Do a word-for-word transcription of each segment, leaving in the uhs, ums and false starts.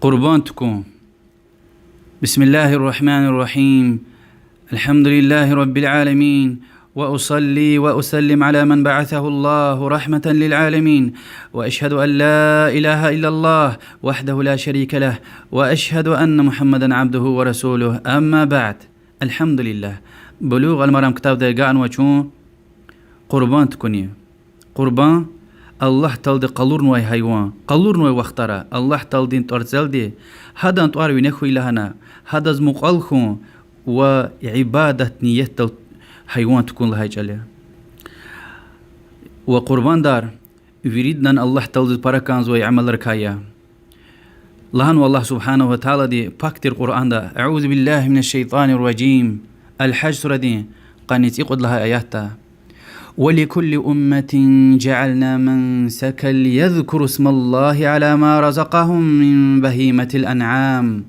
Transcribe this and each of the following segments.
Къурбанд тукӏун. بسم الله الرحمن الرحيم. الحمد لله رب العالمين. وأصلي وأسلم على من بعثه الله رحمة للعالمين. وأشهد أن لا إله إلا الله وحده لا شريك له. وأشهد أن محمدا عبده ورسوله. أما بعد. الحمد لله. Булугъ аль-Марам ктабда агакьнава чун къурбанд тукӏунин. Къурбанд Аллагь Таалади къалурнавай гьайван, къалурнавай вахтара Аллагь Тааладин тӏварцелди, гьадан тӏвар вине хьуй лагьана, гьадаз мукьвал хьун ва ибадат ниятдал гьайван тукӏун лагьай чӏал я. Ва къурбандар виридалай Аллагь Тааладиз пара кӏанзавай амалрикай я. Лагьанва Аллагь سبحانه وتعالىди пак тир Къуръанда: أعوذ بالله من الشيطان الرجيم. Аль-Гьаж сурадин къанни цӏикьуд лагьай аятда: ولكل أمة جعلنا منسكا ليذكروا اسم الله على ما رزقهم من بهيمة الأنعام.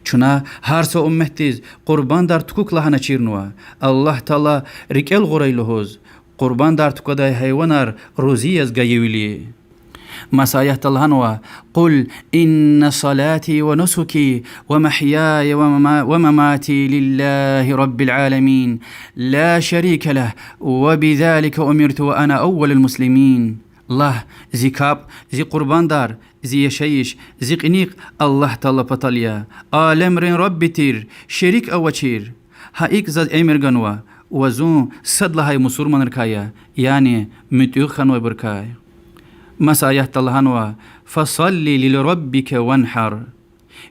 Чна гьар са умметдиз къурбандар тукӏук лагьаначирнава, Аллагь Таала рикӏел гъурай лугьуз, къурбандар тукӏвадай гьайванар рузи яз гайивили. Маса аятда лагьанва: قل إن صلاتي ونسكي ومحياي ومما-، ومماتي لله رب العالمين لا شريك له وبذلك أمرت وأنا أول المسلمين. Лагь: зи капӏ, зи къурбандар, зи яшайиш, зи кьиникь Аллагь Таала патал я, алемрин Рабби тир, шерик авачир. Гьа икӏ заз эмир ганва, ва зун сад лагьай мусурманрикай я, яни муьтӏуьгъ хьанвайбурукай. Маса аятда лагьанва: فصل لربك وانحر.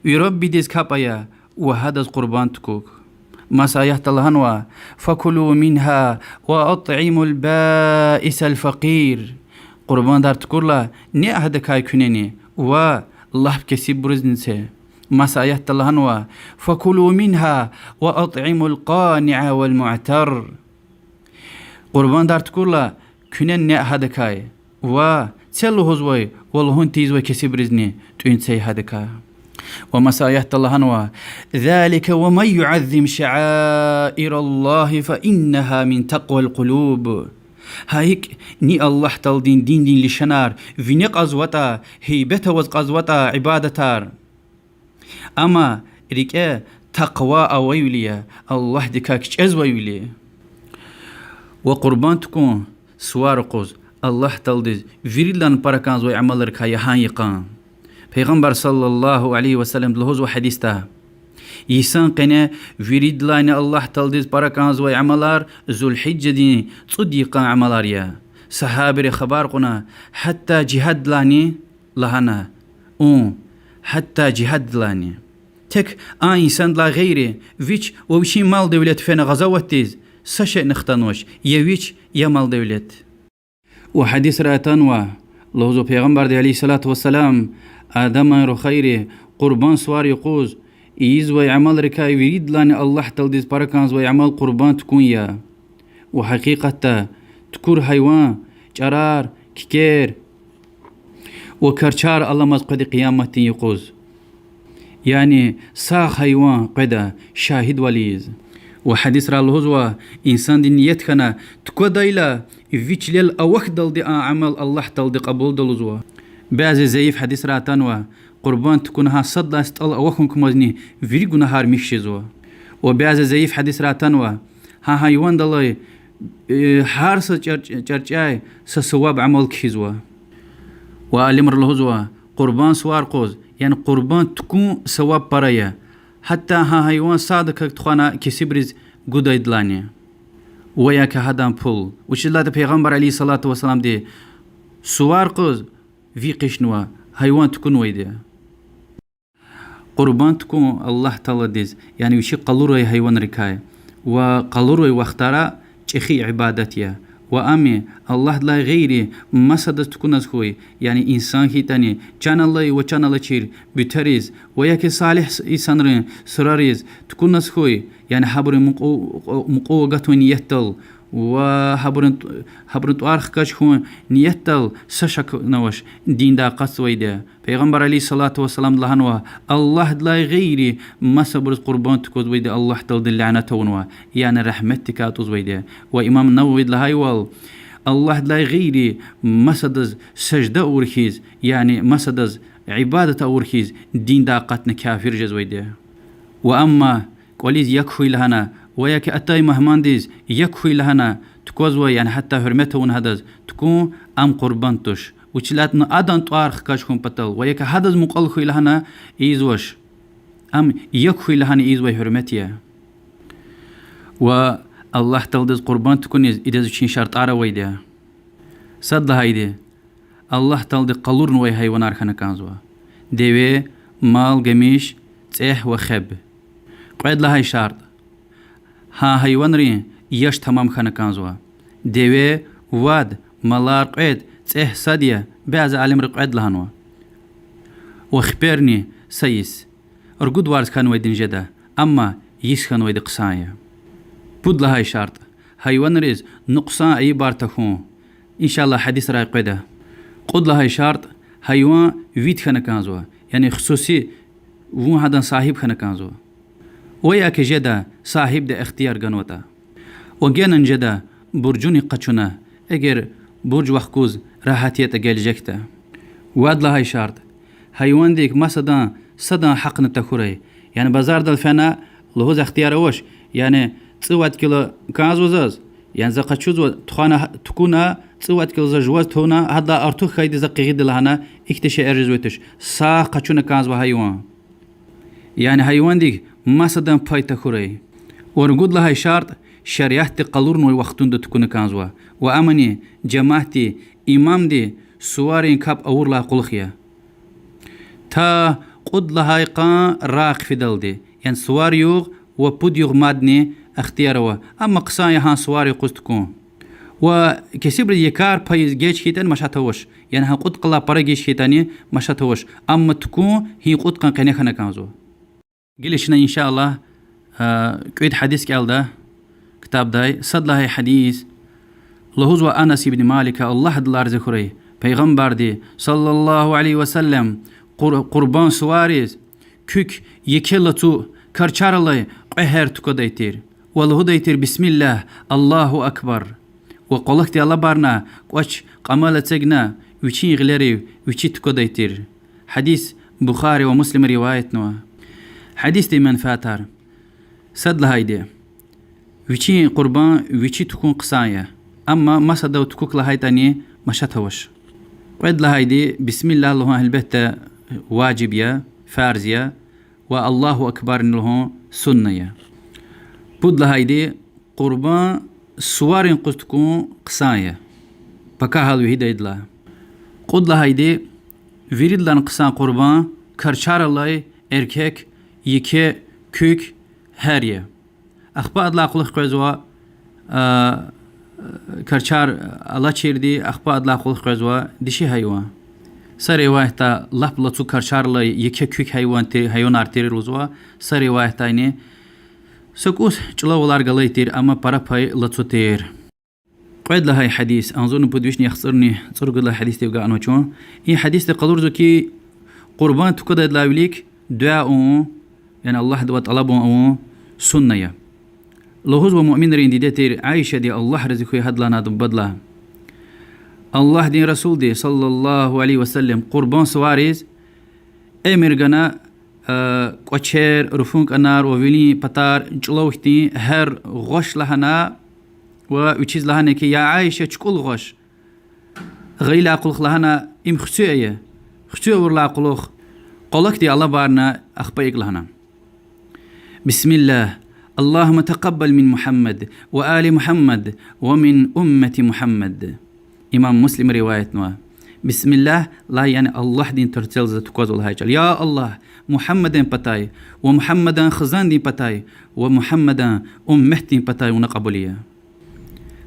Ви Раббидиз капӏ ая ва гьадаз къурбанд тукӏук. Маса аятда лагьанва: فكلوا منها وأطعموا البائس الفقير. Къурбандар тукӏурла, неъ гьадакай куьнени ва лап кесибризни це. Маса аятда лагьанва: فكلوا منها وأطعموا القانع والمعتر. Къурбандар тукӏурла, куьнен неъ гьадакай, ва це лугьузвай ва лугьун тийизвай кесибризни тӏуьн це гьадакай. Ва маса аятда лагьанва: ذلك ومن يعظم شعائر الله فإنها من تقوى القلوب. Гьа икӏ, ни Аллагь Тааладин диндин лишанар вине кьазватӏа, гьейбет аваз кьазватӏа ибадатар, амма рикӏе такъва авайвиляй я, Аллагьдикай кичӏезвайвиляй. Ва къурбанд тукӏун сувар юкъуз Аллагь Тааладиз виридалай пара кӏанзавай амалрикай я гьа йикъан. Пайгъамбар صلى الله عليه وسلمди лугьузва гьадисда: йисан къене виридалайни Аллагь Тааладиз пара кӏанзавай амалар Зулгьижжадин цӏуд йикъан амалар я. Сагьабийри хабар кьуна: гьатта жигьаддилайни? Лагьана: ун, гьатта жигьаддилайни. Тек а инсандилай гъейри, вич ва вичин мал-девлет фена гъазаватдиз, са шейни хтанвач, я вич, я мал-девлет. Ва гьадисра атанва, лугьузва Пайгъамбарди عليه الصلاة والسلام: Адаман рухвайри къурбанд сувар юкъуз ийизвай амалрикай виридалайни Аллагь Тааладиз пара кӏанзавай амал къурбанд тукӏун я. Ва гьакъикъатда тукӏур гьайван чӏарар, кикер ва карчар аламаз къведа къияматдин юкъуз. Яни сагъ гьайван къведа шагьидвал ийиз. Ва гьадисра лугьузва: инсанди ният хьана тукӏвадайла, вичелай авахьдалди а амал Аллагь Таалади кьабулда лугьузва. Бязи зайиф гьадисра атанва: къурбанд тукӏуна гьа сад лагьай стӏал авахьун кумазни вири гунагьар михьи жезва. Ва бязи зайиф гьадисра атанва: гьа гьайвандилай, э, гьар са чӏар-, чӏарчӏяй са суваб амал кхьизва. Ва алимри лугьузва: къурбанд сувар юкъуз, яни къурбанд тукӏун суваб пара я, гьатта гьа гьайван садакай тухвана кесибриз гудайдалайни. Ва яки гьадан пул. Вучиз лагьайтӏа Пайгъамбар عليه الصلاة والسلامди сувар юкъуз ви къишнава, гьайван тукӏунвайди я. Къурбанд тукӏун Аллагь Тааладиз, яни вичи къалурай гьайванрикай, ва къалурай вахтара чӏехи ибадат я. Ва ам Аллагьдилай гъейри масадаз тукӏуназ хьуй, яни инсан хьайитӏани, чан алай ва чан алачир буьтериз, ва яки салигь инсанрин сурариз тукӏуназ хьуй, яни гьабурун мукьув-, мукьув агатун ниятдал, ва гьабурун, гьабурун тӏвар хкаж хьун ниятдал, са шак авач, диндай акъатзавайди я. Пайгъамбар عليه الصلاة والسلامди лагьанва: Аллагьдилай гъейри масабуруз къурбанд тукӏвазвайди Аллагь Тааладин лянат авунва, яни рагьметдикай атӏузвайди я. Ва имам Нававиди лагьайвал: Аллагьдилай гъейри масадаз сажда авур хьиз, яни масадаз ибадат авур хьиз диндай акъатна кафир жезвайди я. Ва амма кӀвализ як хьуй лагьана ва я ки атай мугьмандиз як хьуй лагьана тукӀвазвай, яни гьатта гьуьрмет авуна гьадаз, тукӀун, ам къурбанд туш. Вучиз лагьайтӀа адан тӀвар хкаж хьун патал ва я ки гьадаз мукьвал хьуй лагьана ийизвач. Ам як хьуй лагьана ийизвай гьуьрмет я. Ва Аллагь Тааладиз къурбанд тукӀуниз идаз вичин шартӀар авайди я. Сад лагьайди, Аллагь Таалади къалурнавай гьайванар хьана кӀанзава: деве, мал, гамиш, цӀегь ва хеб. Кьвед лагьай шартӀ: гьа гьайванрин яш тамам хьана кӀанзава. Деве вад, малар кьвед, цӀегь сад я, бязи алимри кьвед лагьанва. Ва хиперни са йис. Ругуд варз хьанвайди жеда, амма йис хьанвайди хъсан я. Пуд лагьай шартӀ: гьайванриз нукьсан айибар тахьун. Иншаллагь, гьадисрай къведа. Кьуд лагьай шартӀ: гьайван вид хьана кӀанзава, яни хсуси вун гьадан сагьиб хьана кӀанзава. Ва я ки жеда, сагьибди ихтияр ганватӀа. Ва генани жеда буржуни къачуна, эгер бурж вахкуз рагьат ятӀа гележегда. Вад лагьай шартӀ: гьайвандик масадан садан гьахъни тахьурай. Яни базардал фена лугьуз ихтияр авач, яни цӀувад кило кӀанзава заз, яни за къачузва, тухвана, тукӀуна, цӀувад кило за жуваз тавуна, гьадалай артух хьайиди за къигъида лагьана, ихьтин шейэр жезвай туш. Сагъ къачуна кӀанзава гьайван. Яни гьайвандик масадан пай тахьурай. Ва ругуд лагьай шартӀ: шариатди къалурнавай вахтунда тукӀуна кӀанзава. Ва амни жемятди, имамди суварин капӀ авурдалай кьулухъ я. Та кьуд лагьай къан рагъ фидалди, яни сувар югъ ва пуд югъ мадни ихтияр ава. Амма хъсан я гьа сувар юкъуз тукӀун. Ва кесибриз якӀар пайиз геж хьайитӀани машат авач, яни гьа кьуд къалай пара геж хьайитӀани машат авач. Амма тукӀун гьи кьуд къан къене хьана кӀанзава. Гила чна, иншаллагь, кӀуьд гьадис кӀелда ктабдай. Сад лагьай гьадис. Лугьузва Анас ибн Малика, Аллагь адалай рази хьурай, Пайгъамбарди, صلى الله عليه وسلم, къур-, къурбанд сувариз куьк, еке лацу, карчар алай кьве гьер тукӀвадай тир. Ва лугьудай тир: بسم الله، الله أكبر. Ва къвалахъди алабарна, кӀвач кьамал эцигна, вичин гъилерив вичи тукӀвадай тир. Гьадис Бухари ва Муслима риваятнава. Гьадисдин менфятар. Сад лагьайди: вичин къурбанд вичи тукӀун хъсан я. Амма масадав тукӀукӀ лагьайтӀани машат авач. Кьвед лагьайди: بسم الله лугьун гьелбетда важиб я, фарз я, ва الله أكبرни лугьун сунна я. Пуд лагьайди: къурбанд суварин къуз тукӀун хъсан я, пакагьал вегьидайдалай. Кьуд лагьайди: виридалай хъсан къурбанд карчар алай эркек, еке, куьк гьер я. Ахпа адалай кьулухъ къвезва, карчар алачирди, ахпа адалай кьулухъ къвезва диши гьайван. Са риваятда лап лацу карчар алай еке, куьк гьайван ти-, гьайванар тир лугьузва, са риваятдани са кӀус чӀулавилер галай тир, амма пара пай лацу тир. Кьвед лагьай гьадис, агъзурни пуд вишни яхцӀурни цӀуругуд лагьай гьадисдив агакьнава чун. И гьадисди къалурзава хьи, къурбанд тукӀвадайдалай вилик дуьа авун, яни Аллагьдивай тӀалабун авун сунна я. Лугьузва муъминрин диде тир Аишади, Аллагь рази хьуй гьадалайни адан бубадилай: Аллагьдин Расулди, صلى الله عليه وسلم, къурбанд сувариз эмир гана, кӀвачер, руфун кӀанар ва вилин патар чӀулав хьтин гьер гъваш лагьана ва вичиз лагьана хьи: я Аиша, чукӀул гъваш. Гъайидалай кьулухъ лагьана: им хци ая. Хци авурдалай кьулухъ къвалахъди алабарна, ахпа икӀ лагьана: بسم الله، اللهم تقبل من محمد وآل محمد ومن أمة محمد. Имам Муслима риваятнава. بسم الله лагьай, яни Аллагьдин тӀварцӀел за тукӀвазва лагьай чӀал. Я Аллагь, Мугьаммадан патай ва Мугьаммадан хизандин патай ва Мугьаммадан умметдин патай вуна кьабул ая.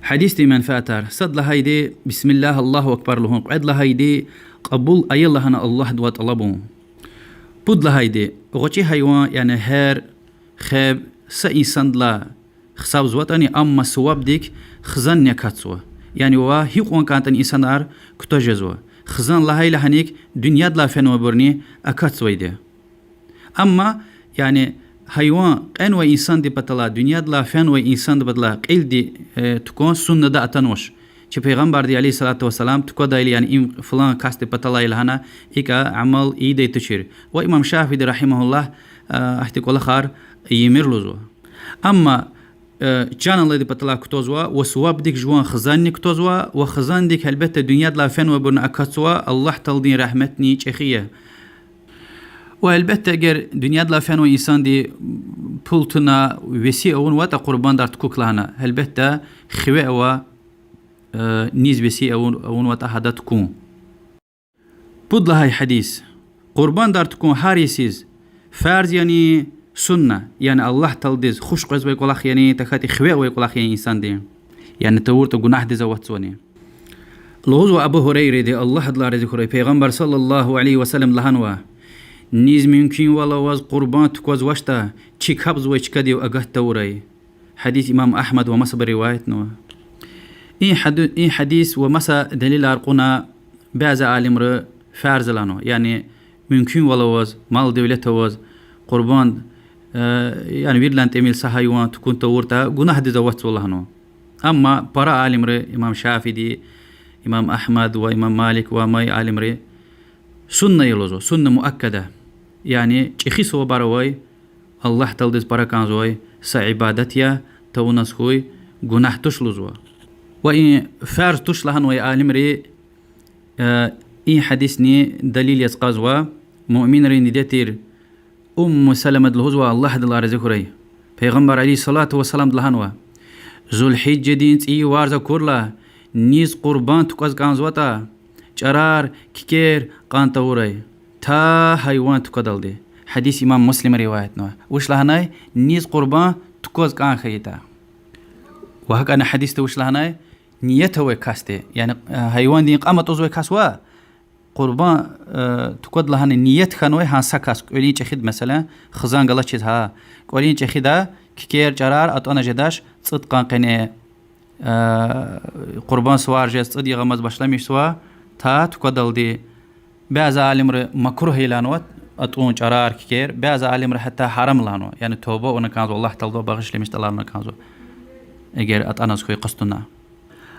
Гьадисдин менфятар. Сад лагьайди بسم الله، الله أكبر лугьун, кьвед лагьайди кьабул ая лагьана Аллагьдивай тӀалабун. Пуд лагьайди гъвечӀи гьайван, яни гьер, хеб, са инсандилай гьисабзаватӀани, амма сувабдик хизанни акатзава. Яни ва гьикьван кӀантӀани инсанар кутаз жезва. Хизан лагьай-лагьаник дуьньядилай фенвайбурни акатзавайди я. Амма, яни, гьайван кьенвай инсандин паталай, дуьньядилай фенвай инсандин паталай кьилди тукӀун суннада атанвач. Чи Пайгъамбарди, عليه الصلاة والسلام, тукӏвадайла, яни им флан касди паталай лагьана, икӏа амал ийидай тушир. Ва имам Шафииди, رحمه الله, ахьтин кӏвалахар ийимир лугьузва. Амма чан алайди паталай кутазва ва сувабдик жуван хизанни кутазва, ва хизандик, гьелбетда, дуьньядилай фенвайбурни акатзава, Аллагь Тааладин рагьметни чӏехи я. Ва, гьелбетда, эгер дуьньядилай фенвай инсанди пул туна веси авунватӏа къурбандар тукӏукӏ лагьана, гьелбетда, хиве ава, низ веси авун-, авунватӏа гьада тукӏун. Пуд лагьай гьадис. Къурбандар тукӏун гьар йисуз фарз яни сунна, яни Аллагь Тааладиз хуш къвезвай кӏвалах яни, тахьайтӏа хиве авай кӏвалах яни инсанди, яни тавуртӏа гунагьдиз аватзавани. Лугьузва Абу Гьурайради, Аллагь адалай рази хьурай, Пайгъамбар صلى الله عليه وسلم лагьанва: низ мумкинвал аваз къурбанд тукӏвазвачтӏа, чи капӏзавай чкадив агат тавурай. Гьадис имам Агьмада ва масабуру риваятнава. И гьадис ва маса делилар кьуна бязи алимри фарз лагьанва, яни мумкинвал аваз, мал-девлет аваз къурбанд, яни виридалай тӏимил са гьайван тукӏун тавуртӏа, гунагьдиз аватзава лагьанва. Амма пара алимри, имам Шафииди, имам Агьмад ва имам Малик ва амай алимри, сунна я лугьузва, сунна муаккада, яни чӏехи сувабар авай, Аллагь Тааладиз пара кӏанзавай са ибадат я, тавуназ хьуй, гунагь туш лугьузва. Ва и фарз туш лагьанвай алимри и гьадисни далил яз кьазва. Муъминрин диде тир Умму Саламади лугьузва, Аллагь адалай рази хьурай, Пайгъамбар عليه الصلاة والسلامди лагьанва: Зулгьижжадин цӏийи варз акурла, низ къурбанд тукӏваз кӏанзаватӏа, чӏарар, кикер кьан тавурай, та гьайван тукӏвадалди. Гьадис имам Муслима риваятнава. Вуч лагьанай? Низ къурбанд тукӏваз кӏан хьайитӏа. Ва гьакӏни гьадисда вуч лагьанай? Ният авай касди, яни гьайвандин кьам атӏузвай кас ва къурбанд тукӏвада лагьана ният хьанвай гьа са кас, кӏвалин чӏехида, месела, хизан галачиз гьа, кӏвалин чӏехида, кикер, чӏарар атӏана жедач, цӏуд къан къене къурбанд сувар жез цӏуд ягъамаз башламишзава, та тукӏвадалди. Бязи алимри макругь я лагьанва атӏун чӏарар, кикер, бязи алимри гьатта гьарам лагьанва, яни туба авуна кӏанзава, Аллагь Тааладивай багъишламиш тӏалабна кӏанзава, эгер атӏаназ хьуй къастуна.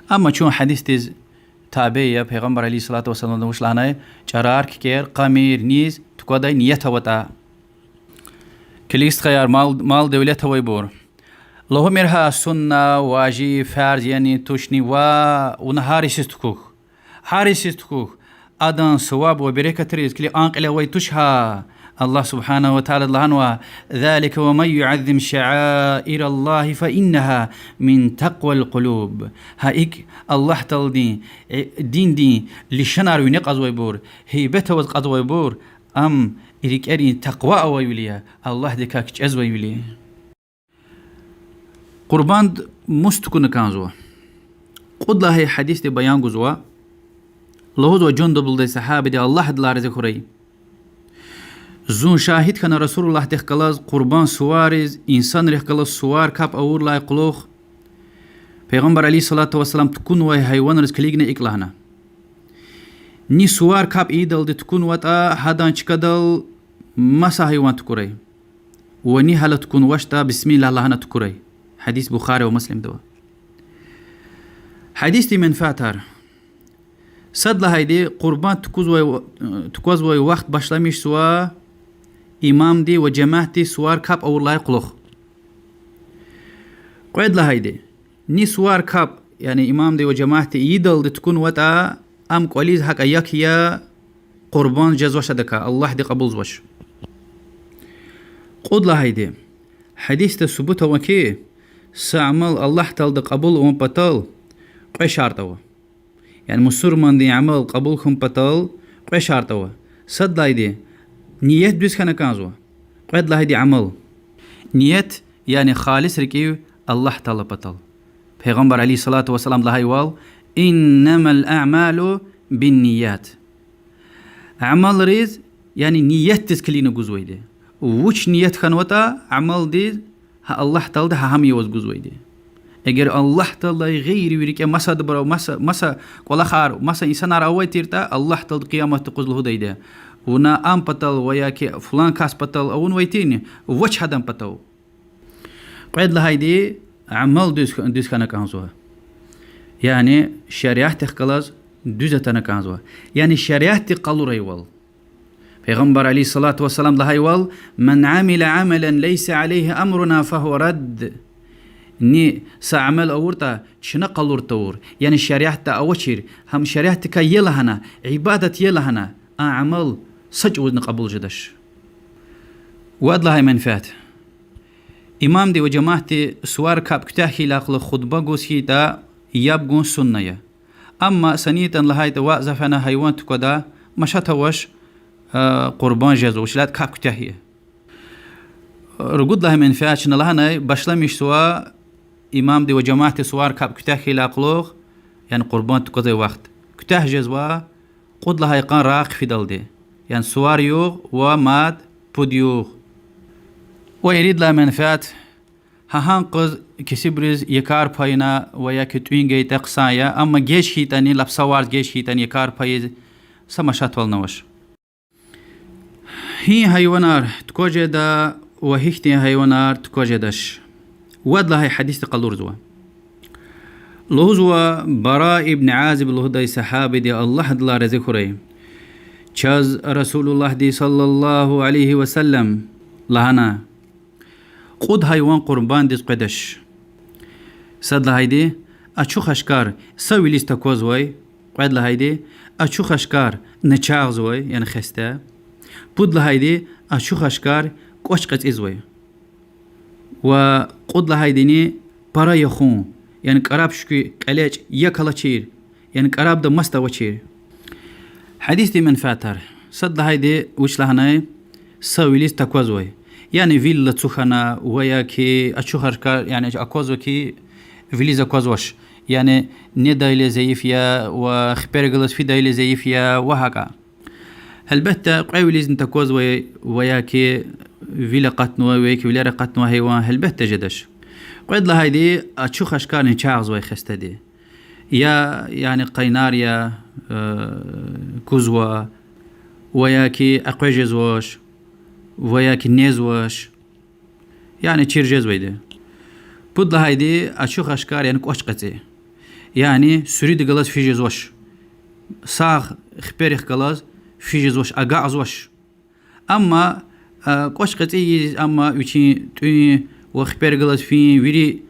Амма чун гьадисдиз табий я, Пайгъамбар عليه الصلاة والسلامди вуч лагьанай: чӏарар, кикер, къамир, низ тукӏвадай ният аватӏа. Килиг, стхаяр, мал, мал-девлет авайбур, лугьумир гьа сунна, важиб, фарз яни, тушни ва, вуна гьар йисуз тукӏукӏ. Гьар йисуз тукӏукӏ. Адан суваб ва берекатриз килиг, а кьиле авай туш гьа. Аллагь سبحانه وتعالىди лагьанва: ذلك ومن يعظم شعائر الله فإنها من تقوى القلوب. Гьа икӏ, Аллагь Тааладин диндин лишанар вине кьазвайбур, гьайбат аваз кьазвайбур, ам рикӏерин такъва авайвиляй я, Аллагьдикай кичӏезвайвиляй я. Къурбанд мус тукӏуна кӏанзава? Кьуд лагьай гьадисди баян гузва. Лугьузва Жундуб лугьудай сагьабади, Аллагь адалай рази хьурай: зун шагьид хьана Расулуллагьдихъ галаз къурбанд сувариз, инсанрихъ галаз сувар капӏ авурдалай кьулухъ, Пайгъамбар عليه الصلاة والسلام тукӏунвай гьайванриз килигна икӏ лагьана: ни сувар капӏ ийидалди тукӏунватӏа, гьадан чкадал маса гьайван тукӏурай. Ва ни гьала тукӏунвачтӏа, بسم الله лагьана тукӏурай. Гьадис Бухарида ва Муслимда ава. Гьадисдин менфятар. Сад лагьайди, къурбанд тукӏузвай, тукӏвазвай вахт башламишзава имамди ва жемятди сувар капӏ авурдалай кьулухъ. Кьвед лагьайди, ни сувар капӏ, яни имамди ва жемятди ийидалди тукӏунватӏа, ам кӏвализ гьакӏ як я, къурбанд жезвач адакай, Аллагьди кьабулзавач. Кьуд лагьайди, гьадисда субут ава хьи, са амал Аллагь Таалади кьабул авун патал кьве шартӏ ава. Яни мусурмандин амал кьабул хьун патал кьве шартӏ ава. Сад лагьайди, ният дуьз хьана кӏанзава. Кьвед лагьайди, амал. Ният, яни халис рикӏив Аллагь Таала патал. Пайгъамбар عليه الصلاة والسلام лагьайвал: إنما الأعمال بالنيات. Амалриз, яни ниятдиз килигна гузвайди. Вуч ният хьанватӏа амалдиз, гьа Аллагь Таалади гьа гьам я ваз гузвайди. Эгер Аллагь Тааладилай гъейри ви рикӏе масадбур, маса, маса кӏвалахар, маса инсанар авай тиртӏа, Аллагь Таалади къиямат юкъуз лугьудайди я: вуна ам патал ва яки флан кас патал авунвай тирни, вач гьадан патав. Кьвед лагьайди, амал дуьз, дуьз хьана кӏанзава. Яни шариатдихъ галаз дуьз атана кӀанзава. Яни шариатди къалурайвал. Пайгъамбар عليه الصلاة والسلام лагьайвал: من عمل عملا ليس عليه أمرنا فهو رد. Ни са амал авуртӀа, чна къалур тавур, яни шариатда авачир, гьам шариатдикай я лагьана, ибадат я лагьана, а амал са чӀавузни кьабул жедач. Вад лагьай менфят. Имамди ва жемятди сувар капӀ куьтягь хьайила кьулухъ хутба гуз хьайитӀа, яб гун сунна я. Амма са ни ятӀани лагьайтӀа, ваъ, за фена гьайван тукӀвада, машат авач, къурбанд жезва, вучиз лагьайтӀа капӀ куьтягь я. Ругуд лагьай менфят чна лагьанай башламишзава имамди ва жемятди сувар капӀ куьтягь хьайила кьулухъ, яни къурбанд тукӀвазвай вахт. Куьтягь жезва кьуд лагьай йикъан рагъ хъфидалди. Яни сувар югъ ва мад пуд югъ. Ва ирид лагьай менфят, гьа гьа къуз кесибриз якӀар пайна ва я ки тӀуьн гайитӀа хъсан я, амма геж хьайитӀани, лап са варз геж хьайитӀани якӀар пайиз са машатвални авач. Гьи гьайванар тукӀваз жеда ва гьихьтин гьайванар тукӀваз жедач? Вад лагьай гьадисди къалурзава. Лугьузва Бара ибн Азиб лугьудай сагьабиди, Аллагь адалай рази хьурай, чаз Расулуллагьди صلى الله عليه وسلم лагьана: кьуд гьайван къурбандиз къведач. Сад лагьайди, ачух-ашкар са вилиз таквазвай, кьвед лагьайди, ачух-ашкар начагъзавай, яни хесте, пуд лагьайди, ачух-ашкар кӀвач кьецӀизвай. Ва кьуд лагьайдини пара яхун, яни кӀараб шуькӀуь кьелечӀ, як алачир, яни кӀарабда маса авачир. Гьадисдин менфятар. Сад лагьайди вуч лагьанай, са вилиз таквазвай. Яни вил лацу хьана ва я ки ачух-ашкар, яни аквазва ки вилиз аквазвач. Яни недайла зайиф я ва хиперихъ галаз фидайла зайиф я ва гьакӀа. Гьелбетда, кьве вилизни таквазвай ва я ки вил акъатнавай, ва я ки вилер акъатнавай гьайван, гьелбетда, жедач. Кьвед лагьайди, ачух-ашкар начагъзавай хестеди. Я, яни къайнар я, кузва, ва я ки экъвез жезвач, ва я ки незвач, яни чир жезвайди. Пуд лагьайди, ачух-ашкар, яни кӀвач кьецӀи. Яни суьруьдихъ галаз физ жезвач. Сагъ хиперихъ галаз физ жезвач, агакьзавач. Амма кӀвач кьецӀи ийиз, амма вичин тӀуьн ва хиперихъ галаз фин вири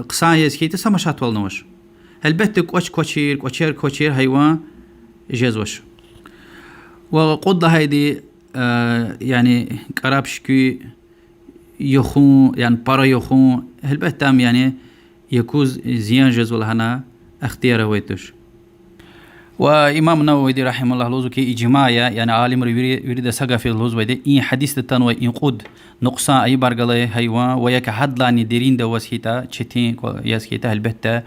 хъсан яз хьайитӀа, са машатвални авач. Гьелбетда, кӀвач квачир, кӀвачер квачир гьайван жезвач. Ва кьуд лагьайди, яни кӀараб шуькӀуь яхун, яни пара яхун, гьелбетда, ам, яни якӀуз зиян жезва лагьана ихтияр авай туш. Ва имам Нававиди رحمه الله лугьузва хьи, ижма я, яни алимри вири, вирида са гаф я лугьузвайди, и гьадисда атанвай и кьуд нукьсан айибар галай гьайван ва я ки гьадлайни деринда аваз хьайитӀа, четин яз хьайитӀа, гьелбетда,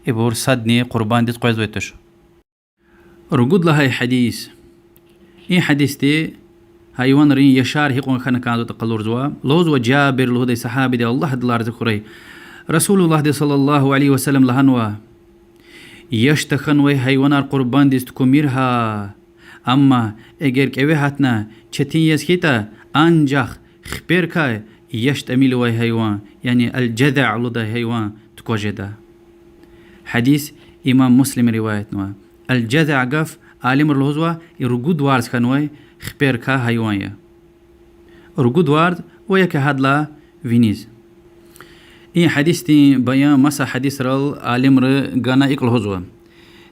ибур садни къурбандиз къвезвай туш. Ругуд лагьай гьадис. И гьадисди гьайванрин яшар гьикьван хьана кӀанзаватӀа къалурзава. Лугьузва Жабир лугьудай сагьабиди, Аллагь адалай рази хьурай, Расулуллагьди صلى الله عليه وسلم лагьанва: яш тахьанвай гьайванар къурбандиз тукӀумир гьа. Амма эгер кӀеве гьатна, четин яз хьайитӀа, анжах хиперикай яш тӀимил авай гьайван, яни الجذع лугьудай гьайван тукӀваз жеда. Гьадис имам Муслима риваятнава. الجذع гаф, алимри лугьузва, и ругуд варз хьанвай хиперикай гьайван я. Ругуд варз ва я ки гьадалай виниз. И гьадисдин баян маса гьадисрал алимри гана икӀ лугьузва: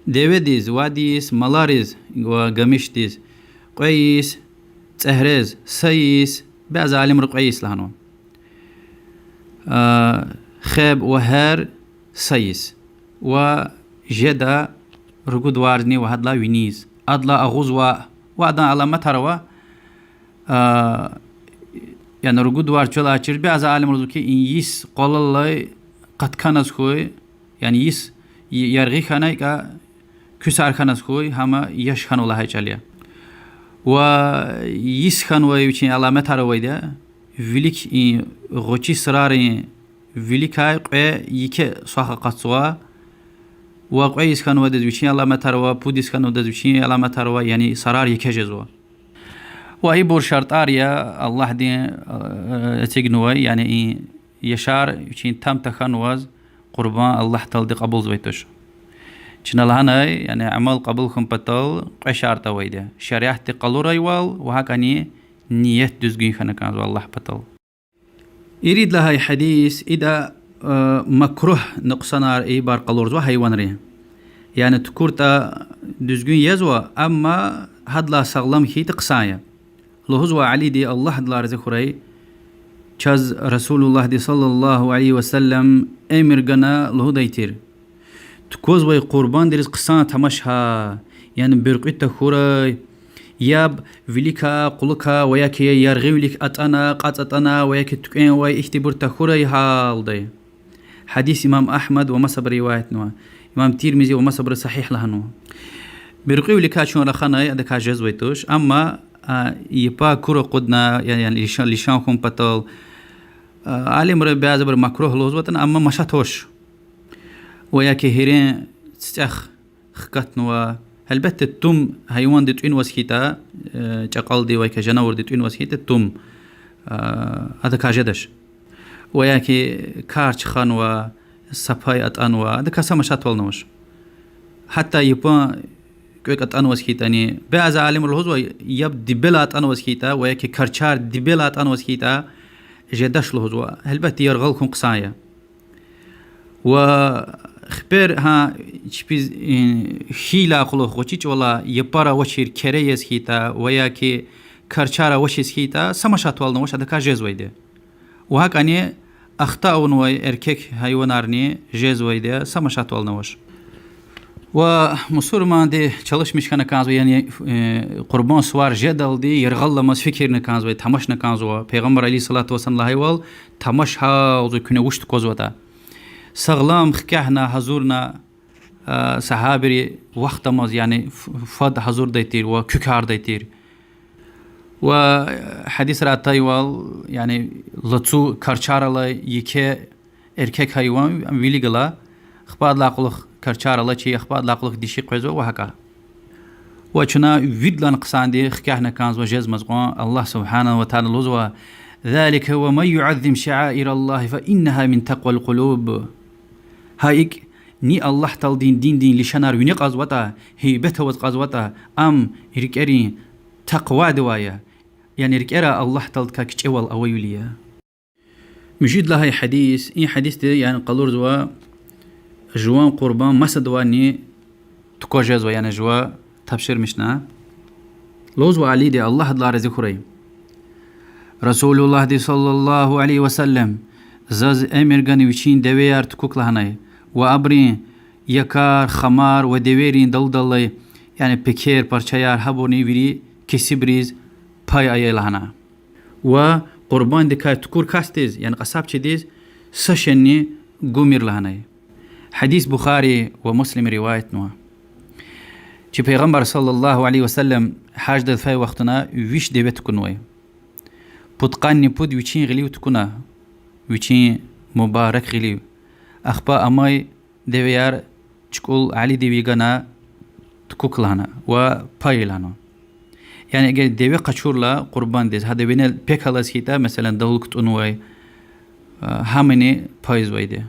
деведиз, вад йис, малариз ва гамишдиз кьве йис, цӀегьрез са йис, бязи алимри кьве йис лагьанва. Хеб ва гьер са йис. Ва жеда ругуд варзни ва гьадалай виниз. Адалай агъуз ваъ, ва адан аламатар ава, яни ругуд варз чӀалай чир, бязи алимри лугьузва хьи, и йис къвалаллай къатканаз хьуй, яни йис яргъи хьана, икӀа куьсар хьаназ хьуй, гьам яш хьанва лагьай чӀал я. Ва йис хьанвай вичин аламатар авайди я, вилик и гъвечӀи сарарин виликай кьве еке свах акъатзава, ва кьве йис хьанвайдаз вичин аламатар ава, пуд йис хьанвайдаз вичин аламатар ава, яни сарар еке жезва. Ва ибур шартӀар я Аллагьдин эцигнавай, яни и яшар вичин там тахьанваз къурбанд Аллагь Таалади кьабулзавай туш. Чна лагьанай, яни амал кьабул хьун патал кьве шартӀ авайди я: шариатди къалурайвал ва гьакӀни ният дуьзгуьн хьана кӀанзава Аллагь патал. Ирид лагьай гьадис, ида, э, макругь нукьсанар, эйибар къалурзава гьайванрин. Яни тукӀуртӀа дуьзгуьн язва, амма гьадалай сагълам хьайитӀа хъсан я. Лугьузва Алиди, Аллагь адалай рази хьурай, чаз Расулуллагьди صلى الله عليه وسلم эмир гана лугьудай тир: тукӀвазвай къурбандриз хъсан тамаш гьа, яни буьркьуь тахьурай, яб виликай, кьулухъай, ва яки яргъивилик атӀана, кьацӀ атӀана, ва яки туькӀвенвай ихьтинбур тахьурай гьа лугьудай. Гьадис имам Агьмад ва масабуру риваятнава, имам Тирмизи ва масабуру сагьигь лагьанва. Буьркьуьвиликай чун раханай, адакай жезвай туш, амма, а, япа кур акъудна, я-, яни лишан, лишан хьун патал, а, алимри бязибуру макругь лугьузватӀани, амма машат авач. Ва яки гьерен цицӀехъ хкатнава. Гьелбетда, тум гьайванди тӀуьнваз хьайитӀа, э, чакъалди ва яки жанавурди тӀуьнваз хьайитӀа, тум, а, адакай жедач. Ва яки карч ханва, са пай атӀанва, адакай са машатвални авач. Гьатта япан кӀвек атӀанваз хьайитӀани, бязи алимри лугьузва, яб дибелай атӀанваз хьайитӀа ва яки карчар дибелай атӀанваз хьайитӀа, жедач лугьузва. Гьелбетда, яргъал хьун хъсан я. Ва хипер, гьа, чпиз, э, хьайидалай кьулухъ, гъвечӀи чӀавалай япар авачир кере яз хьайитӀа ва яки карчар авачиз хьайитӀа, са машатвални авач, адакай жезвайди. Ва гьакӀни ахта авунвай эркек гьайванарни жезвайди я, са машатвални авач. Ва мусурманди чалишмиш хьана кӀанзава, яни, э, къурбанд сувар жедалди яргъалламаз фикирна кӀанзава, тамашна кӀанзава. Пайгъамбар عليه الصلاة والسلام лагьайвал, тамаш гьа лугьузва куьне вуч тукӀвазватӀа. Сагълам хкягъна, гьазурна, а, сагьабийри вахтамаз, яни ф-, фад гьазурдай тир ва куькардай тир. Ва гьадисра атайвал, яни лацу карчар алай еке эркек гьайван вилик гала, ахпа адалай кьулухъ карчар алачир, ахпа адалай кьулухъ диши къвезва ва гьакӀа. Ва чна виридалай хъсанди хкягъна кӀанзава жезмаз кьван, Аллагь سبحانه وتعالى лугьузва: ذلك ومن يعظم شعائر الله فإنها من تقوى القلوب. Гьа икӀ, ни Аллагь Тааладин диндин лишанар вине кьазватӀа, гьейбет аваз кьазватӀа, ам рикӀерин такъвадивай я, яни рикӀера Аллагь Тааладикай кичӀевал авайвиляй я. Муьжуьд лагьай гьадис, и гьадисди, яни къалурзава, жуван къурбанд масадавайни тукӀваз жезва, яни жува тапшурмишна. Лугьузва Алиди, Аллагь адалай рази хьурай: Расулуллагьди صلى الله عليه وسلم заз эмир гана вичин девеяр тукӀукӀ лагьанай, ва абурун якар, хамар ва девейрин далудаллай, яни пекер, парчаяр, гьабурни вири кесибриз пай ая лагьана. Ва къурбандикай тукӀур касдиз, яни къасабчидиз, са шейни гумир лагьанай. Гьадис Бухари ва Муслима риваятнава. Чи Пайгъамбар صلى الله عليه وسلم гьаждал фей вахтунда виш деве тукӀунвай. Пудкъанни пуд вичин гъилив тукӀуна, вичин мубарак гъилив. Ахпа амай девеяр чукӀул Алиди вегана тукӀукӀ лагьана ва пай лагьана. Яни эгер деве къачурла къурбандиз, гьада винел пек алаз хьайитӀа, меселан, далу кутӀунвай, а, гьамни пайзавайди.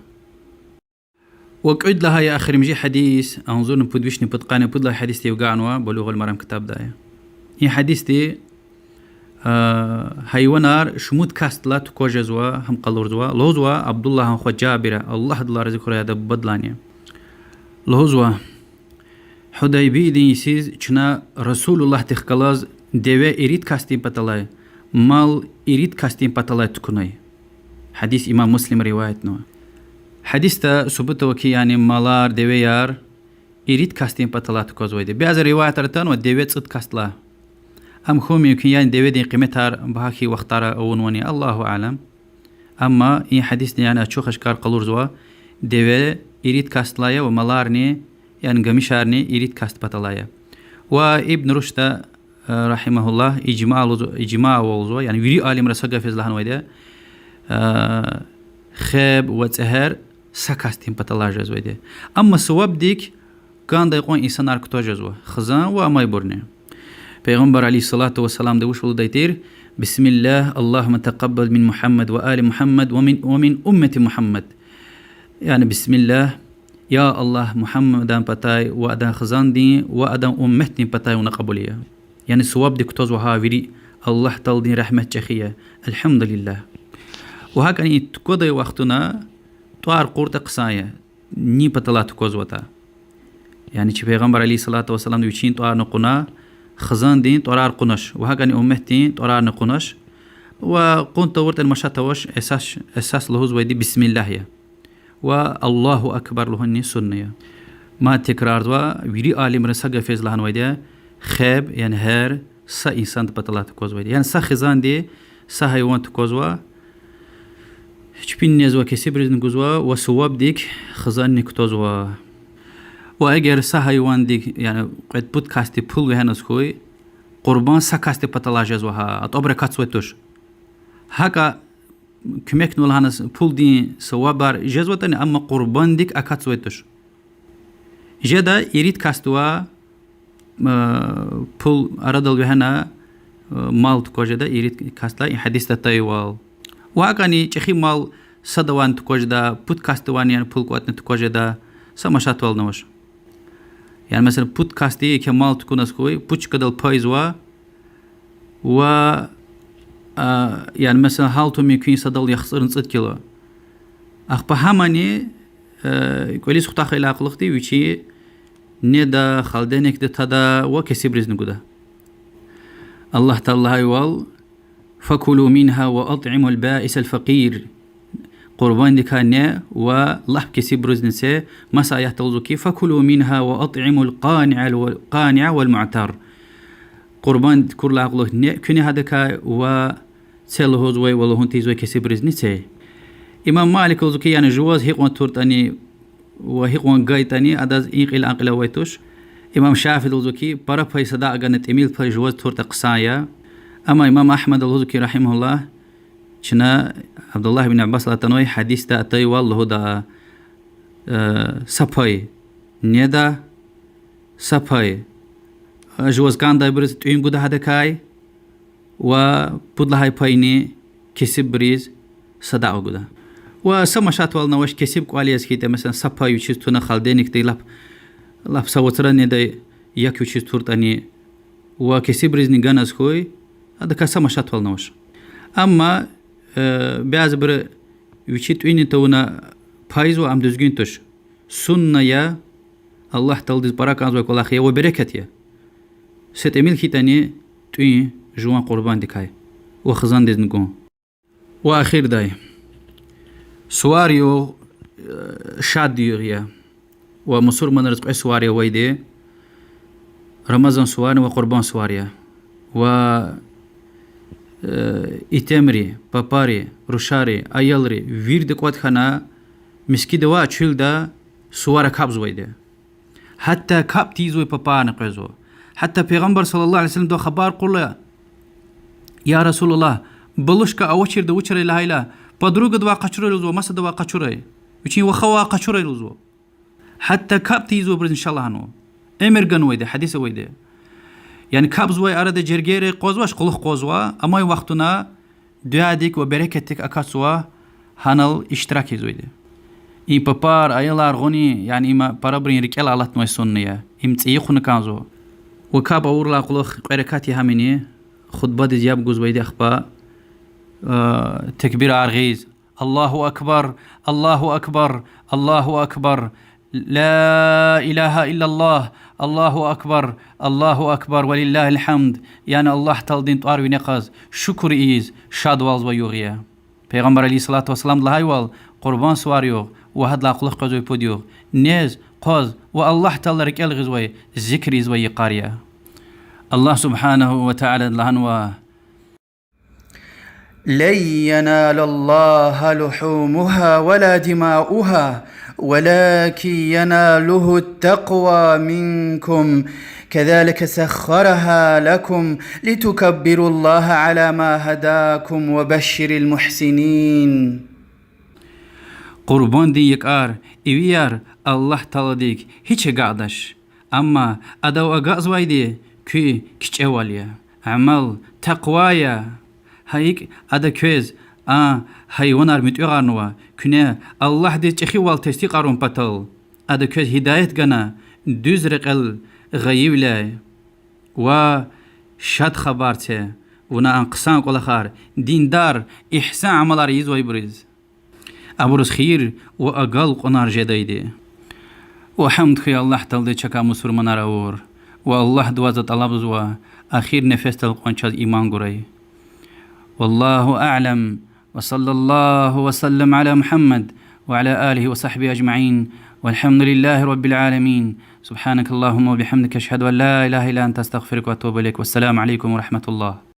Ва кӀуьд лагьай эхиримжи гьадис, агъзурни пуд вишни пудкъанни пуд лагьай гьадисди вугана Булугъул Марам ктабдай. И гьадисди, а, гьайванар шумуд касдилай тукӀваз жезва, гьам къалурзава. Лугьузва Абдуллагьан хва Жабира, Аллагь адалай рази хьурай адан бубадилайни. Лугьузва: Гьудайбиядин йисуз чна Расулуллагьдихъ галаз деве ирид касдин паталай, мал ирид касдин паталай тукӀунай. Гьадис имам Муслима риваятнава. Гьадисда субут ава хьи, яни малар, девеяр ирид касдин паталай тукӀвазвайди. Бязи риваятра атанва деве цӀуд касдилай. Ам хьун мумкин я, яни деведин къиметар багьа хьайи вахтара авунвани, الله أعلم. Амма и гьадисди, яни, ачух-ашкар къалурзава, деве ирид касдилай я ва маларни, яни гамишарни ирид касдин паталай я. Ва Ибн Рушда, э, رحمه الله, ижма лугьуз-, ижма ава лугьузва, яни вири алимри са гаф яз лагьанвайди я, э, хеб ва цӀегьер са касдин паталай жезвайди. Амма сувабдик кӀандай кьван инсанар кутаз жезва, хизан ва амайбурни. Пайгъамбар عليه الصلاة والسلامди вуч лугьудай тир: بسم الله، اللهم تقبل من محمد وآل محمد ومن، ومن أمة محمد. Яни بسم الله, Я Аллагь, Мугьаммадан патай ва адан хизандин ва адан умметдин патай вуна кьабул ая. Яни сувабдик кутазва гьа вири, Аллагь Тааладин рагьмет чӀехи я. Альгьамдулиллагь. Ва гьакӀни тукӀвадай вахтунда тӀвар кьуртӀа хъсан я, ни паталай тукӀвазватӀа. Яни чи Пайгъамбар عليه الصلاة والسلام вичин тӀварни кьуна, хизандин тӀварар кьунач, ва гьакӀни умметдин тӀварарни кьунач, ва кьун тавуртӀани машат авач, эсас, эсас лугьузвайди بسم الله я. Ва الله أكبر лугьунни сунна я. Мад тикрарзава, вири алимри са гафуналди лагьанвайди я, хеб, яни гьер са инсанди паталай тукӀвазвайди. Яни са хизанди са гьайван тукӀвазва, чпин незва, кесибризни гузва ва сувабдик хизанни кутазва. Ва эгер са гьайвандик, яни кьвед-пуд касди пул вегьеназ хьуй, къурбанд са касди паталай жезва гьа, атӀабра акатзавай туш. ГьакӀа куьмекнава лагьана пулдин сувабар жезватӀани, амма къурбандик акатзавай туш. Жеда ирид касдивай, пул арадал вегьена, мал тукӀваз жеда ирид касдилай, и гьадисда атайвал. Ва гьакӀни чӀехи мал садавайни тукӀваз жеда, пуд касдивайни, яни пул кӀватӀна тукӀваз жеда, са машатвални авач. Яни, месела, пуд касди еке мал тукӀуназ хьуй, пуд чкадал пайзава, ва, яни, месела, гьалтумир куьн садал яхцӀурни цӀуд кило. Ахпа гьамани кӀвализ хутахайдалай кьулухъди вичи неда, холодильникда тада ва кесибризни гуда. Аллагь Таалади лагьайвал: فكلوا منها وأطعموا البائس الفقير. Къурбандикай не ва лап кесибризни це, маса аятда лугьузва хьи, فكلوا منها وأطعموا القانع، القانع والمعتر. Къурбанд курдалай кьулухъ не куьне гьадакай ва це лугьузвай ва лугьун тийизвай кесибризни це. Имам Малика лугьузва хьи, яни жуваз гьикьван туртӀани ва гьикьван гайитӀани, адаз и кьил, а кьил авай туш. Имам Шафииди лугьузва хьи, пара пай садакьа гана, тӀимил пай жуваз туртӀа хъсан я. Амма имам Агьмада лугьузва хьи, رحمه الله, чна Абдуллагь бин Аббасалай атанвай гьадисда атайвал лугьуда: са пай неда, са пай жуваз кӀандайбуруз тӀуьн гуда гьадакай, ва пуд лагьай пайни кесибриз садакьа гуда. Ва са машатвални авач, кесиб кӀвал яз хьайитӀа, месела, са пай вичиз туна холодильникда, лап, лап са вацра недай, як вичиз туртӀани ва кесибризни ганаз хьуй, адакай са машатвални авач. Амма бязибуру вичи тӀуьнни тавуна пайзава, ам дуьзгуьн туш. Сунна я, Аллагь Тааладиз пара кӀанзавай кӀвалах я ва берекат я. Са тӀимил хьайитӀани тӀуьн жуван къурбандикай ва хизандизни гун. Ва эхирдай, сувар югъ шад югъ я. Ва мусурманриз кьве сувар я авайди: Рамазан суварни ва Къурбан сувар я. Ва итимри, папари, рушари, аялри вирида кӀватӀ хьана, мискӀинда ва чуьлда сувар акабзавайди. Гьатта капӀ тийизвай папарни къвезва. Гьатта Пайгъамбар صلى الله عليه وسلمдавай хабар кьурла: يا رسول الله, балушка авачирди вучрай лагьайла, подругадавай къачурай лугьузва, масадавай къачурай, вичин вахавай къачурай лугьузва. Гьатта капӀ тийизвайбуруз иншаллагь лагьанва. Эмир ганвайди, гьадис авайди. Яни капӀзавай арада жергейрай къвазвач, кьулухъ къвазва, амай вахтунда дуьадик ва берекатдик акатзава гьанал иштирак ийизвайди. И папар, аялар гъуни, яни им парабурун рикӀелай алатнавай сунна я, им цӀийи хъувуна кӀанзава. Ва капӀ авурдалай кьулухъ кьве ракат я гьамни, хутбадиз яб гузвайди, ахпа текбирар гъиз: الله أكبر، الله أكبر، الله أكبر، لا إله إلا الله، الله أكبر، الله أكبر ولله الحمد. Яни Аллагь Тааладин тӀвар вине кьаз, шукур ийиз, шадвалзавай югъ я. Пайгъамбар عليه الصلاة والسلامди лагьайвал, Къурбан сувар югъ ва гьадалай кьулухъ къвезвай пуд югъ нез, хъваз ва Аллагь Таалади рикӀел гъизвай, зикр ийизвай йикъар я. Аллагь سبحانه وتعالىди лагьанва: لن ينال الله لحومها ولا دماؤها ولكن يناله التقوى منكم كذلك سخرها لكم لتكبروا الله على ما هداكم وبشر المحسنين. Къурбандин йикъар, ивияр Аллагь Тааладик гьич агакьдач. Амма адав агакьзавайди куь кичӀевал я, амал, такъва я. Гьа икӀ ада квез а гьайванар муьтӀуьгъарнава, куьне Аллагьдиз чӀехивал тестикьарун патал. Ада квез гьидаят гана дуьз рекьел гъайивиляй ва шад хабар це, вуна а хъсан кӀвалахар, диндар, игьсан амалар ийизвайбуруз. Абуруз хийир ва агалкьунар жедайди. Ва гьамд хьуй Аллагь Тааладиз, чакай мусурманар авур. Ва Аллагьдивай за тӀалабзава, эхир нефесдал кьван чаз иман гурай. والله أعلم، وصلى الله وسلم على محمد وعلى آله وصحبه أجمعين، والحمد لله رب العالمين. سبحانك اللهم وبحمدك، أشهد أن لا إله إلا أنت، أستغفرك وأتوب إليك. والسلام عليكم ورحمة الله.